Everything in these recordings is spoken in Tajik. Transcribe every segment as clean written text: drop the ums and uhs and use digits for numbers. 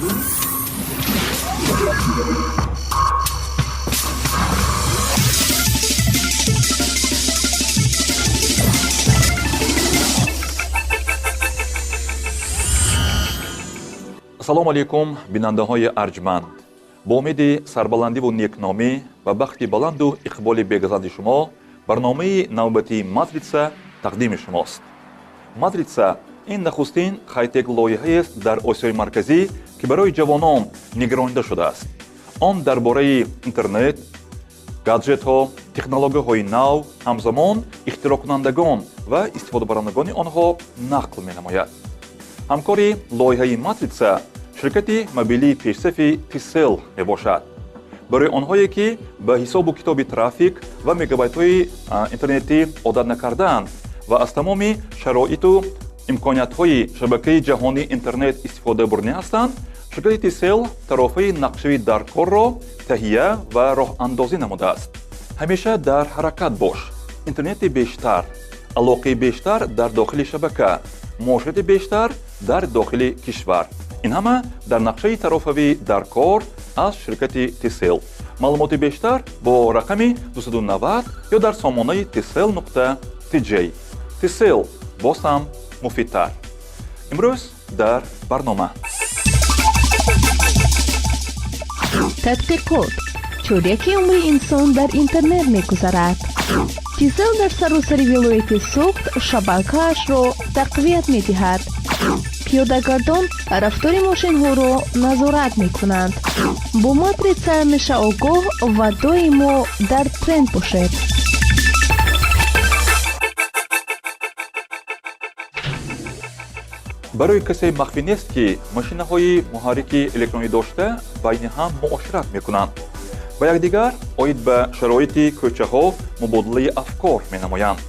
Ассалому алайкум, бинандаҳои арҷманд. Бо умеди сарбаландиву некномӣ ва бахти баланду иқболи бегазанди шумо барномаи навбатии «Матрица» тақдими шумост. «Матрица» ин нахустин хайтек лоиҳаест дар Осиёи Марказӣ, ки барои ҷавонон нигаронида шудааст. Он дар бораи интернет, гаджетҳо, технологияҳои нав, ҳамзамон ихтироъкунандагон ва истифодабарандагони онҳо нақл менамояд. Ҳамкори лоиҳаи «Матрица» ширкати мобилии пешсафи Тисел мебошад. Барои онҳое, ки ба ҳисобу китоби трафик ва мегабайтҳои интернетӣ одат накардаанд ва аз тамоми шароиту имкониятҳои шабакаи ҷаҳонии интернет истифода бурданӣ ҳастанд, ширкати Тисел тарофаи нақшавии даркорро таҳия ва роҳандозӣ намудааст. Ҳамеша дар ҳаракат бош. Интернети бештар, алоқаи бештар дар дохили шабака, муоширати бештар дар дохили кишвар, ин ҳама дар нақшаи тарофавии даркор аз ширкати Тисел. Маълумоти бештар бо рақами 290 ё дар сомонаи tcell.tj. Тисел боз ҳам муфидтар. Имрӯз дар барнома: Тадқиқот: чоряки умри инсон дар интернет мегузарад. Тисел дар саросари вилояти Суғд шабакаашро тақвият медиҳад. Пиёдагардон рафтори мошинҳоро назорат мекунанд. Бо «Матрица» ҳамеша огоҳ ва доимо дар тренд бошед. Барои касе махфӣ нест, ки машинаҳои муҳаррики электронӣ дошта байни ҳам муошират мекунанд, ба якдигар оид ба шароити кӯчаҳо мубодилаи афкор менамоянд.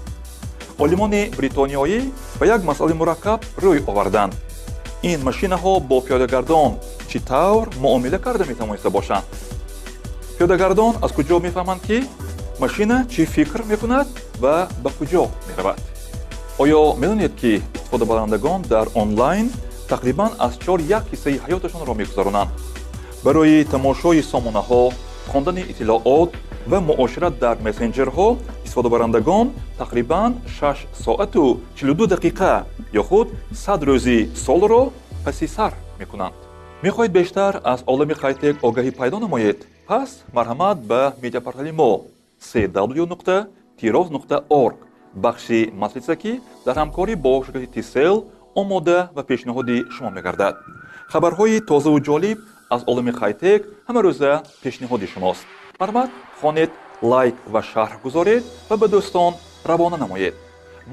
Олимони бритониёӣ ба як масъалаи мураккаб рӯй оварданд: ин машинаҳо бо пиёдагардон чӣ тавр муомила карда метавониста бошанд? Пиёдагардон аз куҷо мефаҳманд, ки машина чӣ фикр мекунад ва ба куҷо меравад? Оё медонед, ки истифодабарандагон дар онлайн тақрибан аз чор як ҳиссаи ҳаёташонро мегузаронанд? Барои тамошои сомонаҳо, хондани иттилоот ва муошират дар мессенҷерҳо истифодабарандагон тақрибан 6 соату 42 дақиқа ё худ 100 рӯзи солро паси сар мекунанд. Мехоҳед бештар аз олами хайтек огаҳӣ пайдо намоед? Пас марҳамат ба медиапортали мо cw.tiroz.org, бахши «Матрица», ки дар ҳамкорӣ бо ширкати Тисел омода ва пешниҳоди шумо мегардад. Хабарҳои тозаву ҷолиб аз олами хайтек ҳамарӯза пешниҳоди шумост. Марҳамат, хонед, лайк ва шарҳ гузоред ва ба дӯстон равона намоед.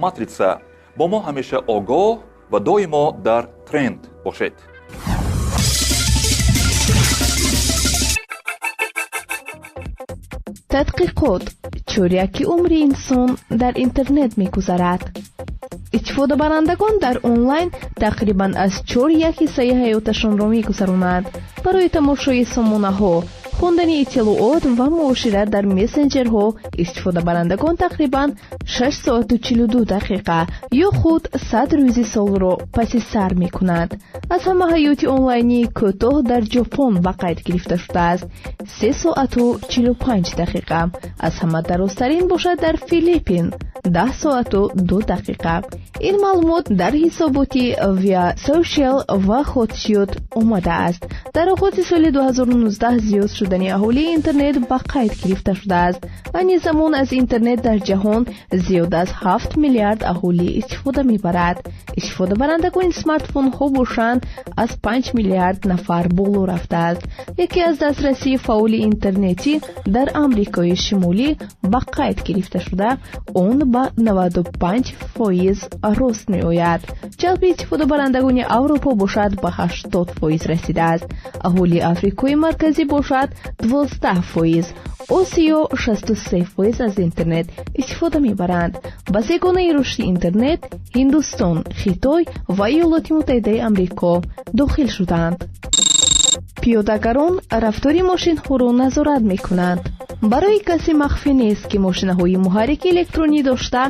«Матрица» бо мо ҳамеша огоҳ ва доимо дар тренд бошед. Тадқиқот: чоряки умри инсон дар интернет мегузарад. Истифодабарандагон дар онлайн тақрибан аз чор як ҳиссаи ҳаёташонро мегузаронанд. Барои тамошои сомонаҳо, хондани иттилоот ва муошират дар мессенҷерҳо истифодабарандагон тақрибан 6 соату 42 дақиқа ё худ 100 рӯзи солро паси сар мекунанд. Аз ҳама ҳаёти онлайнии кӯтоҳ дар Ҷопон ба қайд гирифта шудааст: 3 соату 45 дақиқа. Аз ҳама дарозтарин бошад дар Филиппин: 10 соату 2 дақиқа. Ин маълумот дар ҳисоботи We Are Social ва Hootsuite омадааст. Дар оғози соли 2019 зиёд шудани аҳолии интернет ба қайд гирифта шудааст. Айни замон аз интернет дар ҷаҳон зиёд аз 7 миллиард аҳолӣ истифода мебарад. Истифодабарандагони смартфонҳо бошанд, аз 5 миллиард нафар боло рафтааст. Яке аз дастрасии фаъоли интернетӣ дар Амрикои Шимолӣ ба қайд гирифта шуда, он ба 95% рост меояд. Ҷалби истифодабарандагони Аврупо бошад, ба 80% расидааст. Аҳолии Африкои Марказӣ бошад, 12%, Осиё 63% аз интернет истифода мебаранд. Ба сегонаи рушди интернет Ҳиндустон, Хитой ва Иёлоти Муттаҳидаи Амрико дохил шуданд. Пиёдагарон рафтори мошинҳоро назорат мекунанд. Барои касе махфӣ нест, ки мошинаҳои муҳаррики электронӣ дошта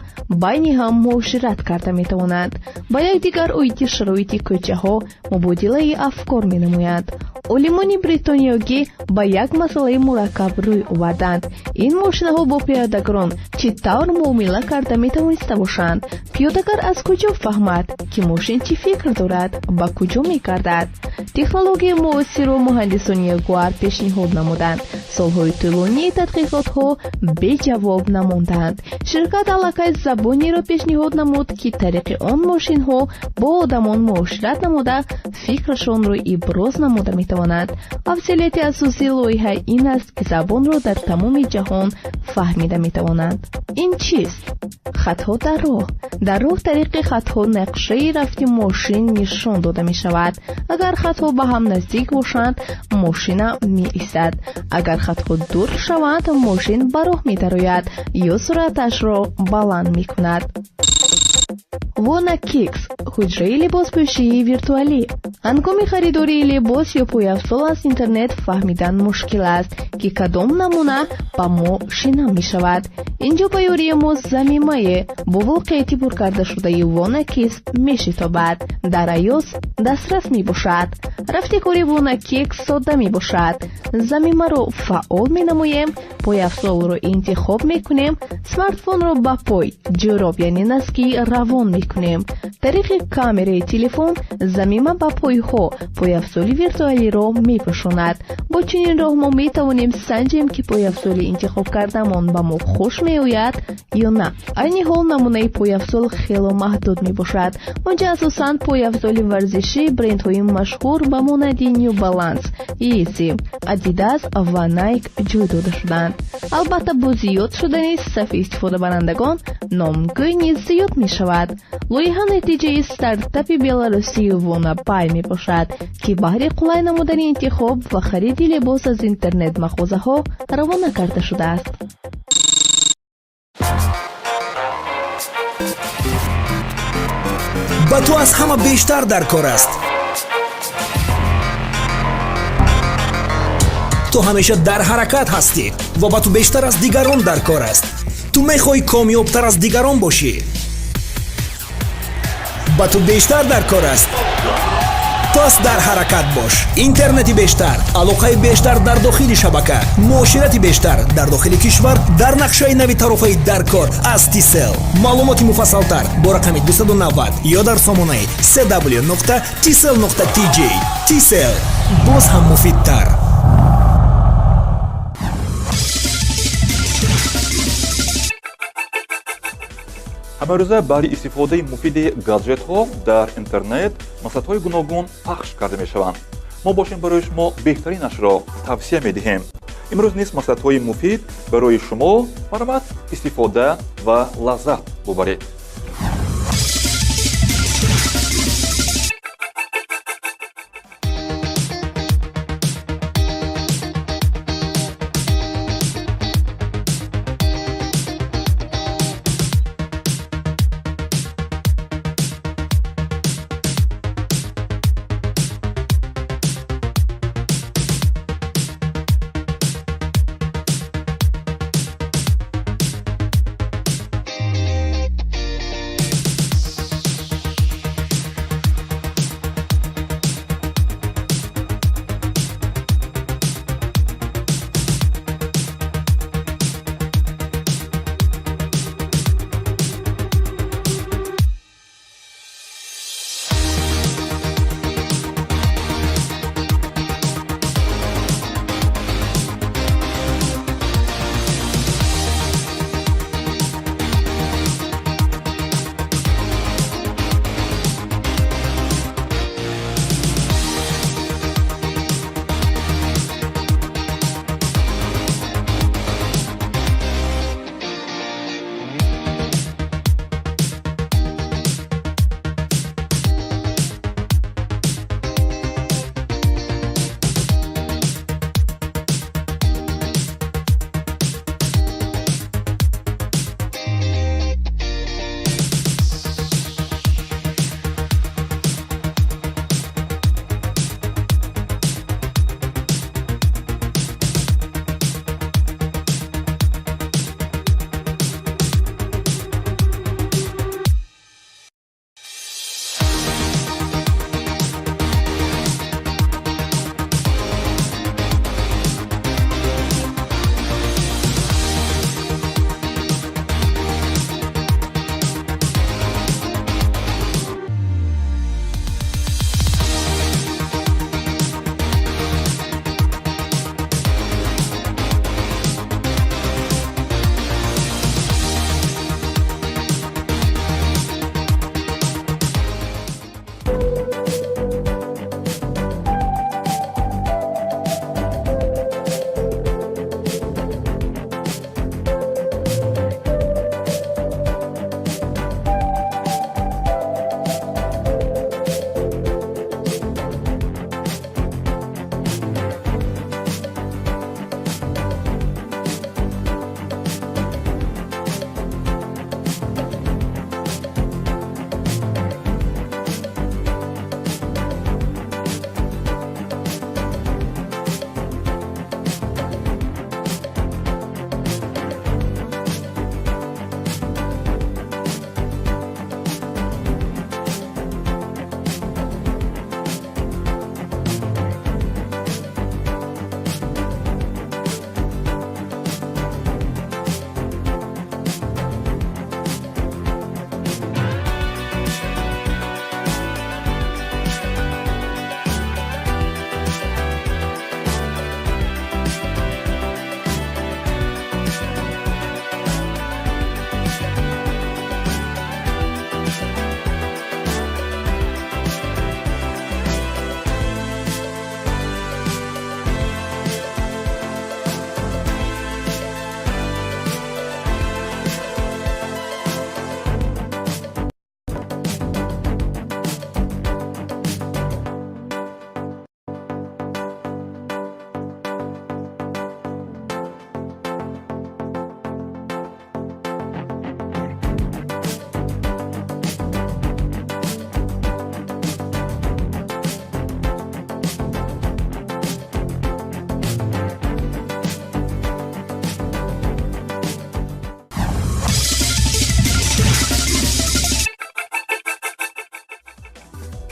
байни ҳам муошират карда метавонанд, ба якдигар оиди шароити кӯчаҳо мубодилаи афкор менамоянд. Олимони бритониёгӣ ба як масъалаи мураккаб рӯй оварданд. Ин мошинаҳо бо пиёдагарон чӣ тавр муомила карда метавониста бошанд? Пиёдагар аз куҷо фаҳмад, ки мошин чӣ фикр дорад, ба куҷо мегардад? Технологияи муосирро муҳандисони Ягуар пешниҳод намуданд. Солҳои тӯлонии тадқиқотҳо беҷавоб намонданд. Ширкат аллакай забонеро пешниҳод намуд, ки тариқи он мошинҳо бо одамон муошират намуда, фикрашонро иброз намуда метавонанд. Афзалияти асосии лоиҳа ин аст, ки забонро дар тамоми ҷаҳон фаҳмида метавонанд. Ин чист? Хатҳо дар роҳ. Дар роҳ тариқи хатҳо нақшаи рафти мошин нишон дода мешавад. Агар хатҳо ба ҳам наздик бошанд, мошина меистад. Агар хатҳо дур шаванд, мошин ба роҳ медарояд ё суръаташро баланд мекунад. Wanna Kicks – ҳуҷраи либоспӯшии виртуалӣ. Ҳангоми харидории либос ё пойафзол аз интернет фаҳмидан мушкил аст, ки кадом намуна ба мо шина мешавад. Инҷо ба ёрии мо замимае бо воқеияти пуркардашудаи Wanna Kicks мешитобад. Дар iOS дастрас мебошад. Рафти кори Wanna Kicks содда мебошад. Замимаро фаъол менамоем, пойафзолро интихоб мекунем, смартфонро ба пой, ҷӯроб яъне носки равон мекунем. Тариқи камераи телефон замима ба пойҳо пойафзоли виртуалиро мепӯшонад. Бо чунин роҳ мо метавонем санҷем, ки пойафзоли интихобкардамон ба мо хуш меояд ё на. Айни ҳол намунаи пойафзол хело маҳдуд мебошад. Онҷа асосан пойафзоли варзишӣ брендҳои машҳур ба монанди New Balance, Yeezy, Adidas ва Nike ҷой дода шуданд. Албатта, бо зиёд шудани сафи истифодабарандагон номгӯй низ зиёд мешавад. Лоиҳа натиҷаи стартапи беларусии Wanna Buy мебошад, ки баҳри қулай намудани интихоб ва хариди либос аз интернет-мағозаҳо равона карда шудааст. Ба ту аз ҳама бештар дар кор аст. Ту ҳамеша дар ҳаракат ҳастӣ ва ба ту бештар аз дигарон дар кор аст. Ту мехоҳӣ комёбтар аз дигарон бошӣ. Ба ту бештар дар кор аст. Пас дар ҳаракат бош. Интернети бештар, алоқаи бештар дар дохили шабака, муоширати бештар дар дохили кишвар дар нақшаи нави тарофаи даркор аз Tcell. Маълумоти муфассалтар бо рақами 290 ё дар сомонаи cw.tcell.tj. Tcell боз ҳам муфидтар. Ҳамарӯза баҳри истифодаи муфиди гаджетҳо дар интернет маслиҳатҳои гуногун пахш карда мешаванд. Мо бошем барои шумо беҳтаринашро тавсия медиҳем. Имрӯз низ маслиҳатҳои муфид барои шумо марҳамат, истифода ва лаззат бубаред.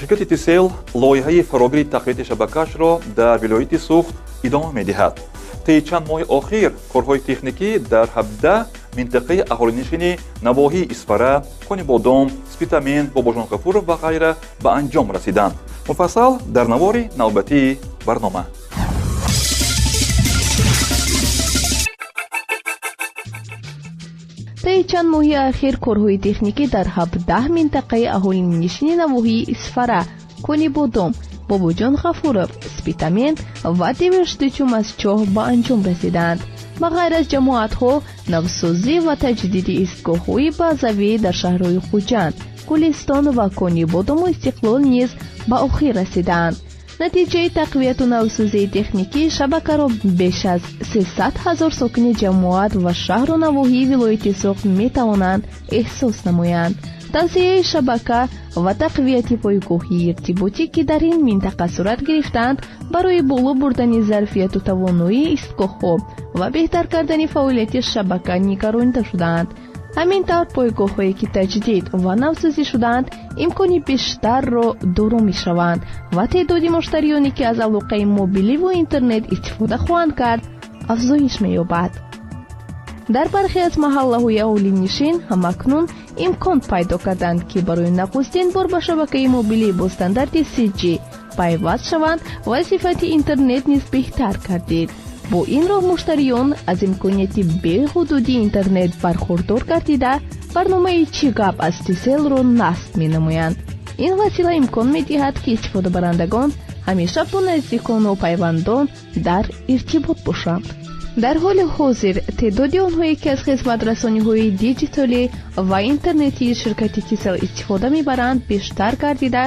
Ширкати Тисел лоиҳаи фарогири тақвияти шабакаашро дар вилояти Суғд идома медиҳад. Тайи чанд моҳи охир корҳои техникӣ дар 17 минтақаи аҳолинишини навоҳии Исфара, Конибодом, Спитамен, Бобоҷон Ғафуров ва ғайра ба анҷом расиданд. Муфассал дар навори навбатии барнома. Тайи чанд моҳи ахир корҳои техникӣ дар 17 минтақаи аҳолинишини навоҳии Исфара, Конибодом, Бобоҷон Ғафуров, Спитамен ва Деваштичум аз чоҳ ба анҷом расиданд. Ба ғайр аз ҷамоатҳо, навсозӣ ва таҷдиди истгоҳҳои базавӣ дар шаҳрҳои Хуҷанд, Гулистон ва Конибодому Истиқлол низ ба охир расиданд. Натиҷаи тақвияту навсозии техникии шабакаро беш аз 300 ҳазор сокини ҷамоат ва шаҳру навоҳии вилояти Суғд метавонанд эҳсос намоянд. Тавсеяи шабака ва тақвияти пойгоҳи иртиботӣ, ки дар ин минтақа сурат гирифтанд, барои боло бурдани зарфияту тавоноии истгоҳҳо ва беҳтар кардани фаъолияти шабака нигаронида шудаанд. Ҳамин тавр пойгоҳҳое ки таҷдид ва навсозӣ шудаанд, имкони бештарро доро мешаванд ва теъдоди муштариёне ки аз алоқаи мобиливу интернет истифода хоҳанд кард, афзоиш меёбад. Дар бархе аз маҳаллаҳои аҳолинишин ҳамакнун имкон пайдо карданд, ки барои нахустин бор ба шабакаи мобилӣ бо стандарти 3G пайваст шаванд ва сифати интернет низ беҳтар гардид. Бо ин роҳ муштариён аз имконияти беҳудуди интернет бархурдор гардида, барномаи «Чӣ гап» аз Тиселро насб менамоянд. Ин васила имкон медиҳад, ки истифодабарандагон ҳамеша бо наздикону пайвандон дар иртибот бошанд. Дар ҳоли ҳозир теъдоди онҳое ки аз хизматрасониҳои диҷитолӣ ва интернетии ширкати Тисел истифода мебаранд, бештар гардида,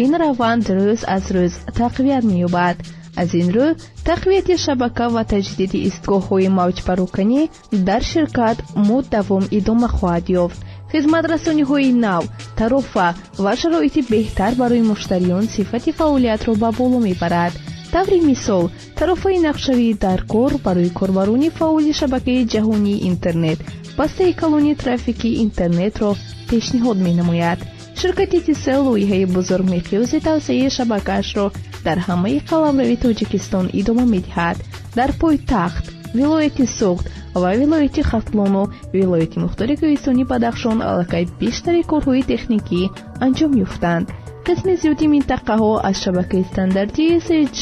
ин раванд рӯз аз рӯз тақвият меёбад. Аз ин рӯ тақвияти шабака ва таҷдиди истгоҳҳои мавҷпароканӣ дар ширкат муддавом идома хоҳад ёфт. Хизматрасониҳои нав, тарофа ва шароити беҳтар барои муштариён сифати фаъолиятро ба боло мебарад. Таври мисол, тарофаи нақшавии даркор барои корбарони фаъоли шабакаи ҷаҳонии интернет бастаи калони трафики интернетро пешниҳод менамояд. Ширкати Тисел лоиҳаи бузургмиқёси тавсеаи шабакаашро дар ҳамаи қаламрави Тоҷикистон идома медиҳад. Дар пойтахт, вилояти Суғд ва вилояти Хатлону вилояти мухтори Кӯҳистони Бадахшон аллакай бештари корҳои техникӣ анҷом ёфтанд. Қисми зиёди минтақаҳо аз шабакаи стандартии 3G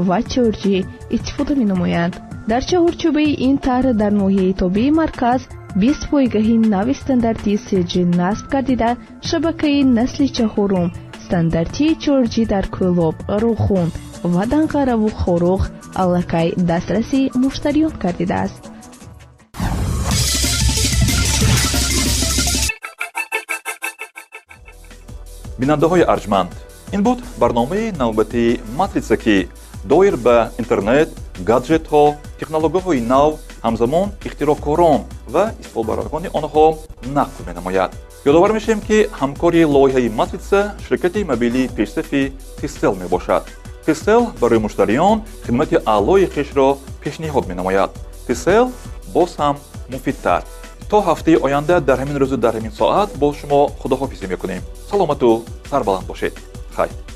ва 4G истифода менамоянд. Дар чаҳорчӯбаи ин тарҳ дар ноҳияи тобеи марказ 20 пойгаҳи нави стандартии 3G насб гардида, шабакаи насли чаҳорум стандартии 4G дар Кӯлоб, Роғун ва Данғараву Хоруғ аллакай дастраси муштариён гардидааст. Бинандаҳои арҷманд, ин буд барномаи навбатии «Матрица», ки доир ба интернет, гаджетҳо, технологияҳои нав, ҳамзамон ихтироъкорон ва истифодабарандагони онҳо нақл менамояд. Ёдовар мешавем, ки ҳамкори лоиҳаи «Матрица» ширкати мобилии пешсафи Тисел мебошад. Тисел барои муштариён хидмати аълои хешро пешниҳод менамояд. Тисел боз ҳам муфидтар. То ҳафтаи оянда дар ҳамин рӯзу дар ҳамин соат бо шумо худоҳофизӣ мекунем. Саломату сарбаланд бошед. Хайр.